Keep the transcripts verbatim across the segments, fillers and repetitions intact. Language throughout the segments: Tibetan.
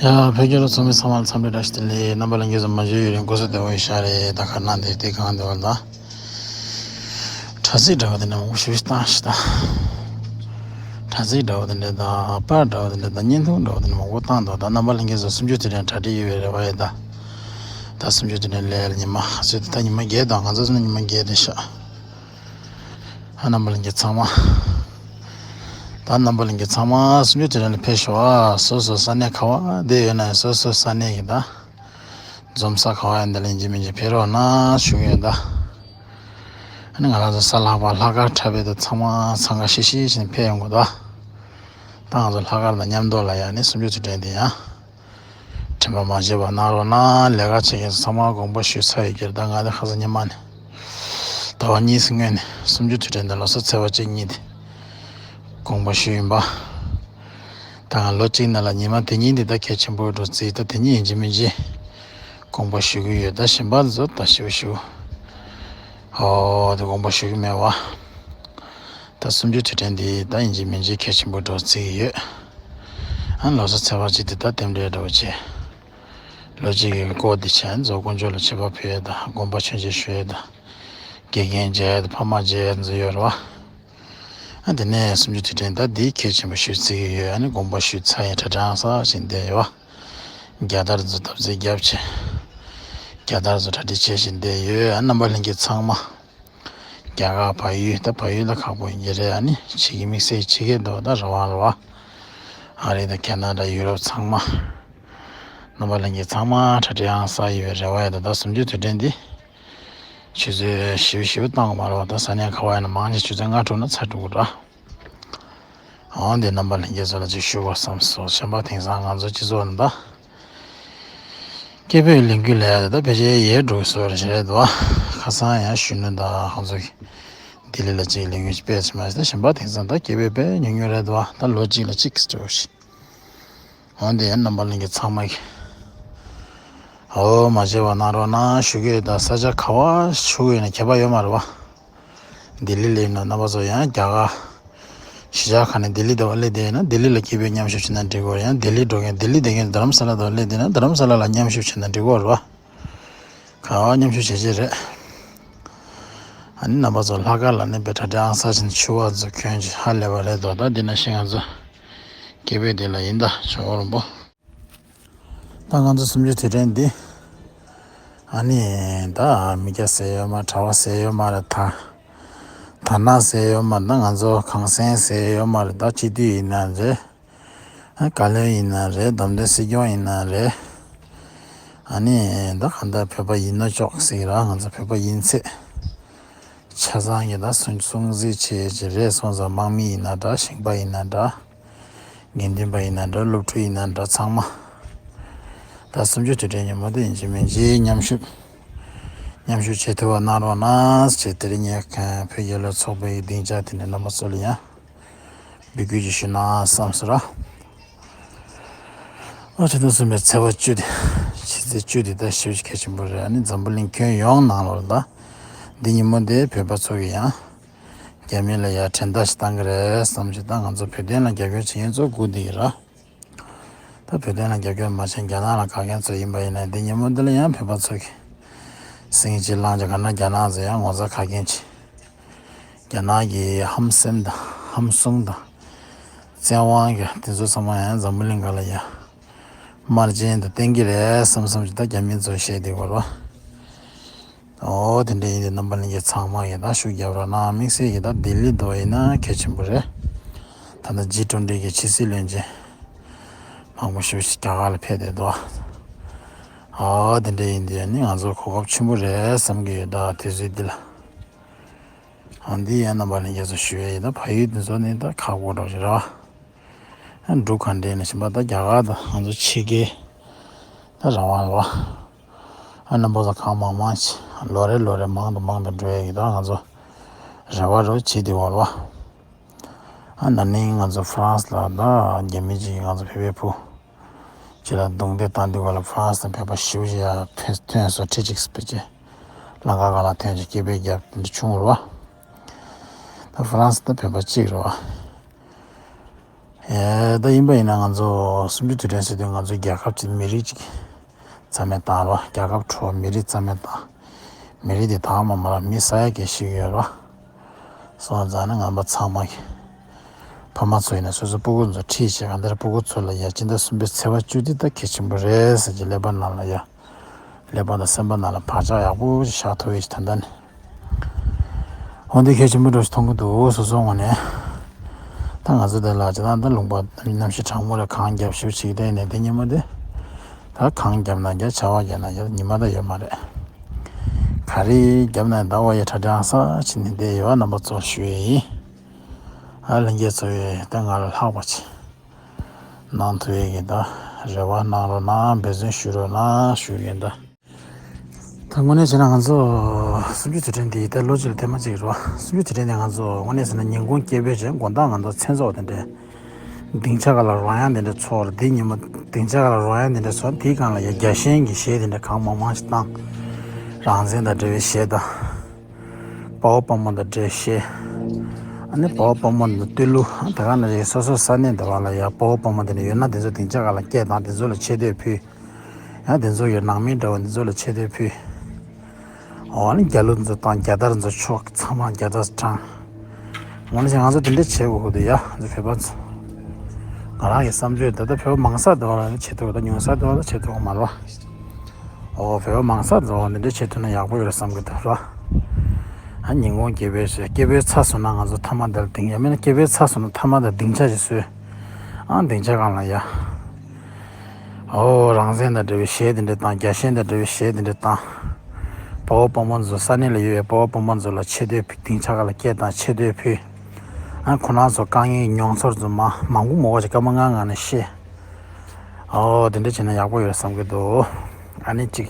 ཡ། བོད་རྒྱལ་ལོ་ཚང་མའི་ཚང་མ་ལ་འཚམས་འདྲི་བཀྲ་ཤིས་བདེ་ལེགས། རྣམ་པ་ལྷན་རྒྱས་ཚོ་མ་བཞུགས་ཡུན་རིང་སྐུ་གཟུགས་བདེ་པོ་ཡོད་ཤག་རེད། ད་ག་ནང་དེ་དེ་གང་དེ་བ་ལ་ད། དྲ་ཚིགས་འདྲ་བ་དེ་ནས་མང་པོ་ཞུ་བཏང་ཤི་ད། དྲ་ཚིགས་འདྲ་བ་དེ་འདྲ་ད་པར་འདྲ་བ་དེ་འདྲ་ད་བརྙན་ཐུང་འདྲ་བ་དེ་འདྲ་མང་པོ་བཏང་འདུག་ད་རྣམ་པ་ལྷན་རྒྱས་ཚོ་སུམ་ཅུ་དུས་དྲན་གྲ་སྒྲིག་ཡོད་པའི་རེ་བ་ཡོད་ད། ད་སུམ་ཅུ་དུས་དྲན་སླེབས་ལ་ཉི་མ་ཚོད་དེ་ད་ཉི་མ་བརྒྱད་དང་ང་ཚོ་ཚོ་ཉི་མ་བརྒྱད་དེ་ཤག་ཨ་རྣམ་པ་ལྷན་རྒྱས་ཚང་མ། ད་རྣམ་པ་ལྷན་རྒྱས་ཚང་མ་སུམ་ཅུ་དུས་དྲན་ལ་ཕེབས་ཤོག་ཨ། སོ་སོ་ས་གནས་ག་བ་བསྡད་ཡོད་ན་སོ་སོ་ས་གནས་ཀྱི་ད། འཛོམས་ས་ག་བ་ཡིན་འདི་ལ་ཡིན་གཅིག་མིན་གཅིག་ཕེབས་རོགས་གནང་ཞུ་གི་ཡོད་ད། ཨ་ནི་ང་རང་ཚོ་གཟའ་ལྷག་པ་ལྷག་དཀར་འཁྲབ་པའི་ད་ཚང་མ་འཚང་ཁ་ཤིག་ཤིག་བྱས་ནས་ཕེབས་ཡོང་དགོས་ད། ད་ང་ཚོ་ལྷག་དཀར་དང་མཉམ་དུ་ལ་ཡ་ནི་སུམ་ཅུ་དུས་དྲན་འདི་ཡང་། དྲན་པ་མ་བརྗེད་པ་གནང་རོགས་གནང་། ལས་ཀ་བྱེད་མཁན་ཚོ་ཚང་མ་དགོངས་པ་ཞུས་ཚར་ཡོད་ཀྱི་རེད་ད། ང་ནི་ཁ་སང་ཉི་མ་ནས་ཟླ་བ་གཉིས་སྔོན་ནས་སུམ་ཅུ་དུས་དྲན་དང་ལོ་གསར་ཚེས་པ་གཅིག་གཉིས་དེ་དགོངས་པ་ཞུས་ཡིན་པ། ད་ང་ལོ་གཅིག་ནང་ལ་ཉི་མ་དེ་གཉིས་འདི་ད་གལ་ཆེན་པོ་འགྲོ་རྩིས་ད་དེ་གཉིས་ཡིན་གཅིག་མིན་གཅིག་དགོངས་པ་ཞུ་གི་ཡོད་ད། གཞན་པ་ཚོ་ད་ཞུ་ཞུ། ཨོ་དེ་དགོངས་པ་ཞུ་གི་མེད་བ། ད་སུམ་ཅུ་དུས་དྲན་འདི་ད་ཡིན་གཅིག་མིན་གཅིག་གལ་ཆེན་པོ་འགྲོ་རྩིས་ཡོད། ཨ་ལོ་གསར་ཚེས་པ་གཅིག་འདི་ད་རྟེན་འབྲེལ་འགྲོ་བྱས། ལོ་གཅིག་གི་སྐོར་འདི་བྱས་རྫོགས་དཀོན་མཆོག་ལ་མཆོད་པ་ཕུལ་ཡས་ད་དགོན་པ་མཆོད་མཇལ་ཞུ་ཡས་ད། དགེ་རྒན་མཇལ་ཡས་ད་ཕ་མ་མཇལ་ཡས་ཚོ་ཡོད་རེད་བ། ཨ་དེ་ནས་སུམ་ཅུ་དུས་དྲན་ད་འདི་གལ་ཆེན་པོ་ཞུ་རྩིས་ཀྱི་ཡོད། ཨ་ནི་དགོངས་པ་ཞུས་ཚར་ཡིན་གྲ་སྒྲིག་ཨང་གསར་བྱས་བསྡད་ཡོད་བ། རྒྱལ་དར་ཚོ་བཏབ་རྩིས་རྒྱབ་བྱས། རྒྱལ་དར་ཚོ་གྲ་སྒྲིག་བྱས་བཞིན་བསྡད་ཡོད། ཨ་རྣམ་པ་ལྷན་རྒྱས་ཚང་མ། རྒྱ་གར་བལ་ཡུལ་ད་བལ་ཡུལ་ལ་ཁག་པོ་ཡིན་གྱི་རེད། ཨ་ནི་ཕྱི་གི་དམིགས་བསལ་ཕྱི་རྒྱལ་དུ་ད་རང་དབང་རེད་བ། ཨ་རི་དང་ཁེ་ན་ཌ་ཡུ་རོབ་ཚང་མ། རྣམ་པ་ལྷན་རྒྱས་ཚང་མ་གྲ་སྒྲིག་ཨང་གསར་ཡོད་པའི་རེ་བ་ཡོད་ད། ད་སུམ་ཅུ་དུས་དྲན་འདི། ཆུ་ཚོད་བཞི་བཞི་བཏང་བ་མ་རེད་བ། ད་ས་གནས་ག་བ་ཡིན་ན་མང་ཆེ་ཆུ་ཚོད་ལྔ་དྲུག་ན་ཚར་འགྲོ་གི་རེད། འོ་འདི་རྣམ་པ་ལྷན་རྒྱས་ཚོ་ལ་ཅིག་ཞུ་དགོས་བསམ་སོང་། གཞན་པ་དེང་སང་ང་ཚོ་སྤྱི་ཚོགས་ནང་ད། སྐད་འབོད་ལས་འགུལ་ལས་ད་ཕལ་ཆེར་ཡལ་འགྲོ་གི་བཟོ་འདྲ་རེད་འདུག་ཁ་སང་ཡང་གཞོན་ནུ་དང་ང་ཚོ་གི་ལྡི་ལི་ལ་ཅིག་ལས་འགུལ་ཅིག་སྤེལ་ཚར་མ་ཟད་གཞན་པ་དེང་སང་ད་སྐད་འབོད་དཔེ་ཉུང་ཉུང་རེད་འདུག་ད་ལོ་གཅིག་ལ་གཅིག་འགྲོ་ཞིག་འོན་ཏེ་ཡང་རྣམ་པ་ལྷན་རྒྱས་ཚང་མ་གིས་འོ་མ་བརྗེད་པ་གནང་རོགས་གནང་ཞུ་གི་ཡོད། ད་ས་ཆ་ག་བ་བཞུགས་ཡོད་ན་ཁྱད་པར་ཡོད་མ་རེད་བ། ལྡི་ལི་ལ་ཡིན་ན་རྣམ་པ་ཚོ་ཡང་རྒྱ་གར་གཞིས་ཆགས་ཁག་ནས་ལྡི་ལི་དེ་བ་སླེབས་བསྡད་ཡོད་ན་ལྡི་ལི་ལ་སྐད་འབོད་མཉམ་ཞུགས་བྱེད་ན་འགྲིག་གི་རེད། ཡང་ལྡི་ལི་འགྲོ་མཁན་ལྡི་ལི་བསྡད་མཁན་རྡ་རམ་ས་ལ་དེ་བ་སླེབས་བསྡད་ན་རྡ་རམ་ས་ལ་ལ་མཉམ་ཞུགས་བྱེད་ན་འགྲིག་གི་རེད་བ། ག་བ་མཉམ་ཞུགས་བྱེད་ཀྱི་རེད། ཨ་ནི་རྣམ་པ་ཚོ་ལྷག་དཀར་ལ་ནི་དཔེ་གྲ་སྒྲིག་ཨང་གསར་བྱས་ནས་ཕྱུ་པ་ཚོ་གྱོན་ཅིག་ཧ་ལས་པ་རེད་དོ། ད་འདི་ན་ཤི་ང་ཚོ་སྐད་འབོད་འདི་ལ་ཡིན་ད་ཇོ་བོ་རིན་པོ། ད་ང་ཚོ་སུམ་ཅུ་དུས་དྲན་འདི། ཨ་ནི་ད་མི་སྐྱ་ཟེར་ཡོད་མ་རེད། གྲྭ་པ་ཟེར་ཡོད་མ་རེད། ད་དར་ནག་ཟེར་ཡོད་མ་རེད། ད་ང་ཚོ་གངས་སེང་ཟེར་ཡོད་མ་རེད། ད་སྤྱི་འཐུས་ཡིན་ན་རེད། ཨ་བཀའ་བློན་ཡིན་ན་རེད། བདམས་ཐོན་སྲིད་སྐྱོང་ཡིན་ན་རེད། ཨ་ནི་ད་གང་ལྟར་བོད་པ་ཡིན་ནོ་ཅོག་ཟེར་གི་ར། ང་ཚོ་བོད་པ་ཡིན་ཚད་ཆ་ཚང་གི་ད་སྲུང་སྲུང་བརྩི་བྱེད་ཀྱི་རེད་སོང་ཙང་། དམག་མི་ཡིན་ན་འདྲ། ཞིང་པ་ཡིན་ན་འདྲ། དགེ་འདུན་པ་ཡིན་ན་འདྲ། སློབ་ཕྲུག་ཡིན་ན་འདྲ། ཚང་མ་ད་སུམ་ཅུ་དུས་དྲན་ཉིན་མོ་དེ་ཡིན་གཅིག་མིན་གཅིག་མཉམ་ཞུགས་མཉམ་ཞུགས་བྱེད་ཐུབ་པ་གནང་རོགས་གནང་ཞེས་དེ་རིང་ངས་བོད་རྒྱལ་ལོ་ཚོགས་པའི་སྡིངས་ཆ་དེ་ནས་རྣམ་པ་ཚོ་ལ་ཡང་འབོད་སྐུལ་ཅིག་ཞུ་ན་བསམ་སོང་ར། ཨ་ཆེ་དུས་གསུམ་པའི་ཚེས་པ་བཅུ་དེ། ཕྱི་ཚེས་བཅུ་དེ་ད་ཞེ་པོ་ཅིག་གལ་ཆེན་པོ་རེད། ཨ་ནི་འཛམ་བུ་གླིང་ཁྱོན་ཡོངས་ནང་ལོགས་ལ་ད་འདི་ཉིན་མོ་དེ་བོད་པ་ཚོ་གིས་ཡང་རྒྱ་མི་ལ་ཡ་འགྲན་ཟླ་ཞིག་བཏང་གི་རེད་བསམ་གྱི། ད་ང་ཚོ་བོད་དོན་ལ་རྒྱབ་སྐྱོར་བྱེད་མཁན་ཚོ་སྒུག་བསྡད་ཀྱི་ར། ད་བོད་དོན་ལ་རྒྱབ་སྐྱོར་མ་བྱས་རྒྱ་ནག་ལ་དགའ་མཁན་ཚོ་ཡིན་པ་ཡིན་ན་འདི་ཉིན་མོ་འདི་ལ་ཡང་བོད་པ་ཚོ་གིས་སེང་གེ་གཅིག་བླངས་ཀྱི་ག་ན་རྒྱ་ནག་ཚོ་ཡང་ངོ་ཚ་ཁ་སྐྱེངས་བྱས། རྒྱ་ནག་གི་ཧམ་སེམས་དང་ཧམ་གསུམ་དང་བཙན་དབང་གི་དེ་ཚོ་ཚང་མ་ཡང་འཛམ་བུ་གླིང་ག་ལ་ཡ་དམར་རྗེན་དུ་བསྟན་གྱི་རེད་བསམ་བསམ་གྱི་ད་རྒྱ་མི་ཚོ་བཤད་བསྡད་ཡོད་རེད་བ། ཨོ་དེ་འདྲ་ཡིན་དུས་རྣམ་པ་ལྷན་རྒྱས་ཚང་མ་གིས་ད་ཤུགས་རྒྱབ་རོགས་གནང་། དམིགས་བསལ་གྱི་ད་ལྡི་ལི་དུ་ཡིན་ན་གལ་ཆེན་པོ་རེད། ད་ལྟ་ཇི་ཊུ་ཝེན་ཊི་གི་ཕྱི་སྲིད་བློན་ཆེན་མང་པོ་ཞིག་རྒྱ་གར་ལ་ཕེབས་བསྡད་འདུག་ཨོ་དེ་འདྲ་ཡིན་དུས་ནི་ང་ཚོར་གོ་སྐབས་ཆེན་པོ་རེད་བསམ་གྱི་ཡོད། ད་དུས་ཚོད་འདི་ལ། ཨ་འདི་ཡང་རྣམ་པ་ལྷན་རྒྱས་ཚོ་ཞུ་ཡས་ཡིན། ད་ཕ་ཡུལ་འདི་ཚོ་ནི་ད་ཁག་པོ་འདྲ་ཞིག་རེད་བ། འབྲུག་ག་འདྲ་ནས་ཕྱིན་པ་ད་རྒྱ་གར་དང་ང་ཚོ་ཕྱི་རྒྱལ་ད་རང་དབང་རེད་བ། ཨ་རྣམ་པ་ཚོ་གང་མང་མང་ཞིག་ལོ་རེ་ལོ་རེ་མང་དུ་མང་དུ་འགྲོ་ཡས་ཀྱི་ད་ང་ཚོ་རེ་བ་རེ་བ་བྱེད་བསྡད་ཡོད་རེད་བ། ཨ་ན་ནིང་ང་ཚོ་ཧྥ་རན་སི་ལ་ད་རྒྱ་མི་གཅིག་གིས་ང་ཚོ་བོད་པའི་བུ་གཅིག་ལ་རྡུང་རྡེག་བཏང་དུས་སྐབས་ལ་ཧྥ་རན་སི་དང་བོད་པ་ཞེ་པོ་ཅིག་ཡར་ཐོན་ཐོན་སོང་། ཁྲི་གཅིག་ཕལ་ཆེར་ལམ་ཁ་སྒང་ལ་ཐོན་བྱས་སྐད་འབོད་བརྒྱབ་དེ་འདྲ་བྱུང་རེད་བ། ད་ཧྥ་རན་སི་ད་བོད་པ་གཅིག་རེད་བ། ཨེ། ད་ཡིན་པ་ཡིན་ན་ང་ཚོ་གསུམ་བཅུ་དུས་དྲན་ཟེར་དུས་ང་ཚོ་རྒྱལ་ཁབ་ཅིག་མི་རིགས་ཅིག་རྩ་མེད་བཏང་རོགས། རྒྱལ་ཁབ་ཁྲོ་བ་མི་རིགས་རྩ་མེད་བཏང་། མི་རིགས་དེ་དག་མ་མ་ར་མི་ས་ཡ་གི་ཤི་གི་ཡོད་རོགས། སོང་ཙང་ནི་ངན་པ་ཚང་མ་གི་ཕ་མ་ཚོ་ཡིན་ན་སོ་སོ་སྤུ་གུ་ཚོ་ཁྲིད་བྱེད་གང་ལྟར་སྤུ་གུ་ཚོ་ལ་ཡ་སྤྱི་ཟླ་གསུམ་པའི་ཚེས་པ་བཅུ་དེ་ད་གལ་ཆེན་པོ་རེད་ཟེར་གྱི་ཀླད་པ་ནང་ལ་ཡ། ཀླད་པ་དང་སེམས་པ་ནང་ལ་བག་ཆགས་ཡག་པོ་ཞིག་བཞག་ཐུབ་ཡས་ཞིག་ད་ལྟ་ནི། འོ་འདི་གལ་ཆེན་པོ་འདྲ་ཞིག་མཐོང་གི་འདུག་སོ་སོ་ངོས་ནས། ད་ང་ཚོ་འདི་ལ་ཇི་ལྟར་འདི་ལུང་པ་གནམ་གཤིས་གྲང་མོ་རེད། གངས་རྒྱབ་ཞུ་བྱེད་ཀྱི་ཡིན་ནའི་འདི་ཉིན་མོ་འདི། ད་གངས་རྒྱབ་ན་རྒྱབ་བྱ་བ་རྒྱབ་ན་རྒྱབ་ཉི་མ་ད་ཡོད་མ་རེད། ག་རེ་རྒྱབ་ན་ཟླ་བ་ཡི་གྲ་སྒྲིག་ས་ཕྱིན་ནས་བསྡད་ཡོད། རྣམ་པ་ཚོར་ཞུ་ཡས་ཡིན། ཨ་ལྷན་རྒྱས་ཚོ་ཡིས་ད་ང་ལ་ལྷག་པ་ཆེ། གནང་ཐུབ་ཡས་ཀྱི་ད་རེ་བ་གནང་རོགས་གནང་། འབད་བརྩོན་ཞུ་རོགས་གནང་ཞུ་གི་ཡིན་ད། ད་དངོས་གནས་བྱས་ན་ང་ཚོ་གསུམ་བཅུ་དུས་དྲན་འདི་ད་ལོ་གཅིག་ལ་ཐེངས་མ་གཅིག་རེད་བ། གསུམ་བཅུ་དུས་དྲན་འདི་ང་ཚོ་དངོས་གནས་ཟེར་ན་ཉིན་གུང་སྐད་འབོད་བྱས་དགོང་དག་ང་ཚོ་མཚན་ཚོགས་དེ་འདྲས་སྡིངས་ཆ་སྒང་ལ་རོལ་དབྱངས་དེ་འདྲས་ཚོགས་རེད། དེ་ཉིན་མོ་སྡིངས་ཆ་སྒང་ལ་རོལ་དབྱངས་དེ་འདྲས་ཚོགས། དེའི་སྒང་ལ་ཡ་རྒྱལ་ཞེན་གྱི་གཞས་དེ་འདྲས་གང་མང་མང་ཞིག་བཏང་། རང་བཙན་དང་འབྲེལ་བའི་གཞས་དང་། དཔའ་བོ་དཔའ་མོ་དང་འབྲེལ་བའི་གཞས། ཨ་ནི་དཔའ་བོ་དཔའ་མོ་དང་བསྟོད་གླུ། ད་ག་ནང་བཞིན་སོ་སོ་ས་གནས་འདི་བ་ལ་ཡ་དཔའ་བོ་དཔའ་མོ་དེ་འདྲས་ཡོད་ན་དེ་ཚོ་སྡིངས་ཆ་སྒང་ལ་སྐད་བཏང་། དེ་ཚོ་ལ་ཆེ་བསྟོད་ཕུལ། ཡང་དེ་ཚོ་ཡོད་ནང་མི་འདྲ་བོ་དེ་ཚོ་ལ་ཆེ་བསྟོད་ཕུལ། འོ་ནི་རྒྱ་གླུ་ཚོ་དང་རྒྱལ་དར་ཚོ་ཕྱོགས་ཚང་མ་རྒྱལ་དར་དྲངས། འོ་ནི་ང་ཚོ་དེ་འདྲ་བྱེད་དགོས་ཀྱི་འདུག་ཡ། ང་ཚོ་བོད་པ་ཚོ། ང་རང་གི་བསམ་ཚུལ་ད་ལྟ་བོད་པ་མང་ས་འདི་བ་ལ་ནི་བྱེད་ཐུབ་ད། ཉུང་ས་འདི་བ་ལ་བྱེད་ཐུབ་མ་རེད་བ། འོ་བོད་པ་མང་ས་འདི་བ་འདི་འདྲ་བྱེད་ཐུབ་ན་ཡག་པོ་ཡོད་རེད་བསམ་གྱི་འདུག་ར། ཨ་ཉིན་གུང་སྐད་འབོད་བྱས། སྐད་འབོད་ཚར་སོང་ན་ང་ཚོ་མཐའ་མ་འདིར་སྡིངས། ཡང་མིན་ན་སྐད་འབོད་ཚར་སོང་ན་མཐའ་མ་འདིར་སྡིངས་ཆ་ཞིག་བཟོས། ཨ་སྡིངས་ཆ་སྒང་ལ་ཡ། ཨོ་རང་བཙན་དང་འབྲེལ་བའི་གཞས་དེ་འདྲ་བཏང་། རྒྱལ་ཞེན་དང་འབྲེལ་བའི་གཞས་དེ་འདྲ་བཏང་། དཔའ་བོ་དཔའ་མོ་ཚོ་ས་གནས་ལ་ཡོད་པའི་དཔའ་བོ་དཔའ་མོ་ཚོ་ལ་ཆེ་བསྟོད་ཕུལ། སྡིངས་ཆ་སྒང་ལ་སྐད་བཏང་ཆེ་བསྟོད་ཕུལ། ཨ་ཁོ་རང་ཚོ་དཀའ་ངལ་མྱོང་ཚོར་ཚོ་མ་མང་པོ་མང་པོ་ཞིག་སྐར་མ་ལྔ་ལྔ་ནས་བཤད། ཨོ་དེ་འདྲ་བྱས་ན་ཡག་པོ་ཡོད་བསམ་གྱི་འདུག་ཨ་ནི་གཅིག་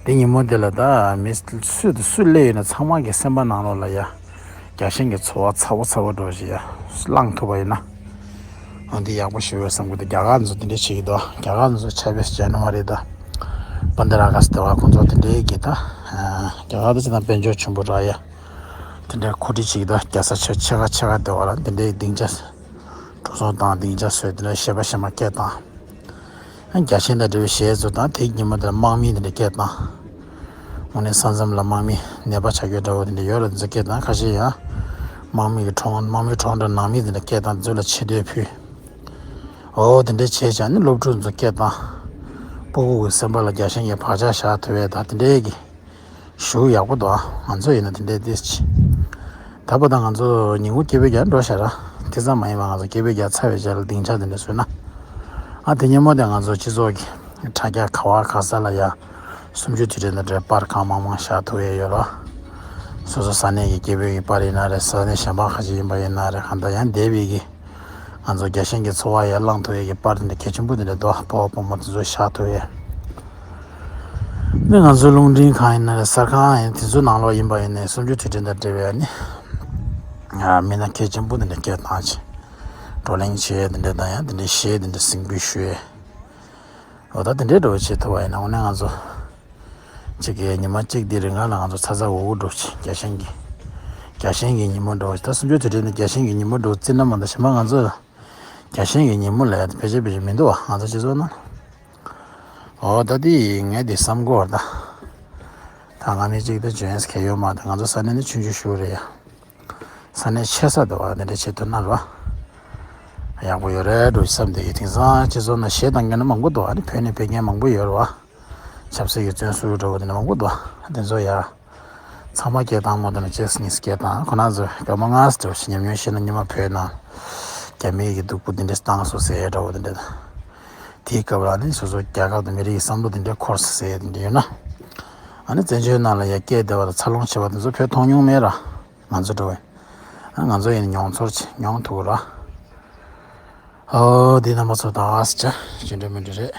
དེ་ཉིན་མོ་དེ་ལ་ད་མི་སུ་དང་སུ་སླེབས་ཡོད་ན་ཚང་མ་གི་སེམས་པ་ནང་ལོགས་ལ་ཡ། རྒྱལ་ཞེན་གྱི་ཚོར་བ་ཚ་པོ་ཚ་པོ་འདྲ་བོ་ཞིག་ཡ་བླངས་ཐུབ་པ་ཡིན་ན། འོ་འདི་ཡག་པོ་ཞིག་ཡོད་བསམ་གྱི་འདུག་རྒྱ་གར་ཚོ་འདི་འདྲ་བྱེད་ཀྱི་འདུག་རྒྱ་གར་ཚོ་ཆབ་སྲིད་ཅན་མ་རེད་ད། བན་དེ་ར་ག་སི་དེ་བ་ཁོང་ཚོ་འདི་འདྲའི་གི་ད། རྒྱ་གར་དེ་ཚོ་དང་དཔལ་འབྱོར་ཆེན་པོ་ར་ཡ། འདི་འདྲའི་གོ་སྒྲིག་བྱེད་ཀྱི་འདུག་རྒྱལ་ས་ཆེ་ཆེ་ཁ་ཆེ་ཁ་དེ་བ་ལ་འདི་འདྲའི་སྡིངས་ཆ། འགྲོ་སོང་བཏང་སྡིངས་ཆ་བཟོས། འདི་འདྲ་གཞས་པ་གཞས་མ་སྐད་བཏང་། རྒྱལ་ཞེན་དང་འབྲེལ་བའི་གཞས་ཚོ་དང་དེའི་ཉིན་མོ་དེར་དམག་མི་དེ་འདྲ་སྐད་བཏང་། དངོས་གནས་ས་མཚམས་ལ་དམག་མི་ནད་པ་ཆགས་རྒྱུ་འདྲ་བོ་དེ་འདྲ་ཡོད་རེད། དེ་ཚོ་སྐད་བཏང་། ཁ་ཤས་ཡང་དམག་མི་གི་གྲོངས་དམག་མི་གྲོངས་འདྲ་ནང་མི་དེ་འདྲ་སྐད་བཏང་། དེ་ཚོ་ལ་ཆེ་བསྟོད་ཕུལ། འོ་དེ་འདྲ་བྱས་ཀྱང་ནི་སློབ་ཕྲུག་ཚོ་སྐད་བཏང་། སྤུ་གུ་གི་སེམས་པ་ལ་རྒྱལ་ཞེན་གྱི་བག་ཆགས་བཞག་ཐུབ་པའི་ད་དེ་འདྲའི་གི་ཞུ་ཡག་པོ་འདུག་ཨ་ང་ཚོ་ཡིན་ན་དེ་འདྲའི་ཏིས་ཆེ། ད་བར་ད་ང་ཚོ་ཉིན་གུང་སྐད་འབོད་རྒྱག་འགྲོ་ཤག་ར། དེ་ཙམ་མ་ཡིན་པ་ང་ཚོ་སྐད་འབོད་རྒྱག་ཚར་བའི་རྗེས་ལ་སྡིངས་ཆ་དེ་འདྲ་བཟོས་ན། ཨ་དེ་ཉིན་མོ་དེ་ང་ཚོ་སྤྱི་ཚོགས་ཀྱི་དྲ་རྒྱ་ག་བ་ག་ས་ལ་ཡ་གསུམ་བཅུ་དུས་དྲན་དང་འབྲེལ་པར་གང་མང་མང་བཞག་ཐུབ་ཡས་ཡོད་ར། སོ་སོ་ས་གནས་ཀྱི་སྐད་འབོད་ཀྱི་པར་ཡིན་ན་རེད། ས་གནས་གཞན་པ་ཁ་ཅིག་ཡིན་པ་ཡིན་ན་རེད། གང་ལྟར་ཡང་འདས་པའི་གི་ང་ཚོ་རྒྱལ་ཞེན་གྱི་ཚོར་བ་ཡར་བླངས་ཐུབ་ཡས་ཀྱི་པར་དེ་འདྲ་གལ་ཆེན་པོ་དེ་འདྲ་འདུག་དཔའ་བོ་དཔའ་མོ་དེ་ཚོ་བཞག་ཐུབ་ཡས། འདི་ང་ཚོའི་རླུང་འཕྲིན་ཁང་ཡིན་ན་རེད། གསར་ཁང་ཡིན། དེ་ཚོའི་ནང་ལོགས་ཡིན་པ་ཡིན་ནའི་གསུམ་བཅུ་དུས་དྲན་དང་འབྲེལ་བའི་ནི། ཨ་མི་སྣ་གལ་ཆེན་པོ་དེ་འདྲ་སྐད་བཏང་བྱས། བགྲོ་གླེང་བྱས་དེ་འདྲ་དང་ཡང་དེ་འདྲའི་གཞས་དེ་འདྲ་གཟིགས་འབུལ་ཞུས། འོ་ད་དེ་འདྲའི་འགྲོ་བ་བྱེད་ཐུབ་པ་ཡིན་ན་དངོས་གནས་ང་ཚོ། གཅིག་གིས་ཉི་མ་གཅིག་འདི་རིང་ང་ལ་ང་ཚོ་ཚ་ཚ་འུར་འུར་འགྲོ་བྱེད་རྒྱལ་ཞེན་གྱི། རྒྱལ་ཞེན་གྱི་ཉིན་མོ་འགྲོ་བྱེད། ད་གསུམ་བཅུ་དུས་དྲན་ནི་རྒྱལ་ཞེན་གྱི་ཉིན་མོ་འགྲོ་བརྩི་ན་མ་གཏོགས་གཞན་པ་ང་ཚོ། རྒྱལ་ཞེན་གྱི་ཉིན་མོ་ལ་ཡ་དེ་ཕལ་ཆེར་ཕལ་ཆེར་མི་འདུག་བ། ང་ཚོ་སྤྱི་ཚོགས་ནང་། འོ་ད་དེ་ངས་དེ་བསམ་གོ་བ་ད། ད་ང་མི་གཅིག་ད་འཇོན་ཡས་གལ་ཡོད་མ་རེད། ང་ཚོ་ས་གནས་ནི་ཆུང་ཆུང་ཞིག་རེད་ཡ། ས་གནས་ཆེ་ས་འདི་བ་དེ་འདྲ་བྱེད་ཐུབ་ན་ར། ཡག་པོ་ཡོད་རེད་འགྲོ་བསམ་དེ་ཡིན། དེང་སང་སྤྱི་ཚོགས་ནང་གཞས་བཏང་མཁན་ནི་མང་པོ་འདུག་ཨ་ནི་བོད་ནས་ཕེབས་མཁན་མང་པོ་ཡོད་རེད་བ། ཆབ་སྲིད་ཀྱི་བཙོན་ཟུར་འདྲ་བོ་དེ་འདྲ་མང་པོ་འདུག་དེ་ཚོ་ཡ། ཚང་མ་སྐད་བཏང་མ་ཐུབ་ན་གཅིག་གཉིས་སྐད་བཏང་། ཁོ་རང་ཚོ་སྐར་མ་ལྔ་ཙམ་ཞིག་ཉམས་མྱོང་ཤེས་ན་ཉི་མ་བོད་ནང་རྒྱ་མིའི་གི་སྡུག་པོ་འདི་འདྲ་བཏང་སོང་ཟེར་ཡ་འདྲ་བོ་འདི་འདྲ་དང་། དེའི་སྐབས་ལ་ནི་སོ་སོ་རྒྱལ་ཁབ་དང་མི་རིགས་ཀྱི་བསམ་བློ་འདི་འདྲ་འཁོར་སོང་ཟེར་ཡ་འདི་འདྲ་ཡོད་ན། ཨ་ནི་བཙན་བྱོལ་ནང་ལ་ཡ་སྐད་བདེ་བ་དང་འཚར་ལོངས་བྱེད་པ་དེ་ཚོ་བོད་མཐོང་མྱོང་མེད་ར། ང་ཚོ་འདྲ་བོ། ཨ་ང་ཚོ་ཡིན་ན་མྱོང་ཚོར་ཆེ་མྱོང་ཐུབ་ར། ཨོ་འདི་རྣམ་པ་ཚོ་ད་ཨ་སི་ཅ་ཅི་འདྲ་མི་འདྲ་རེད།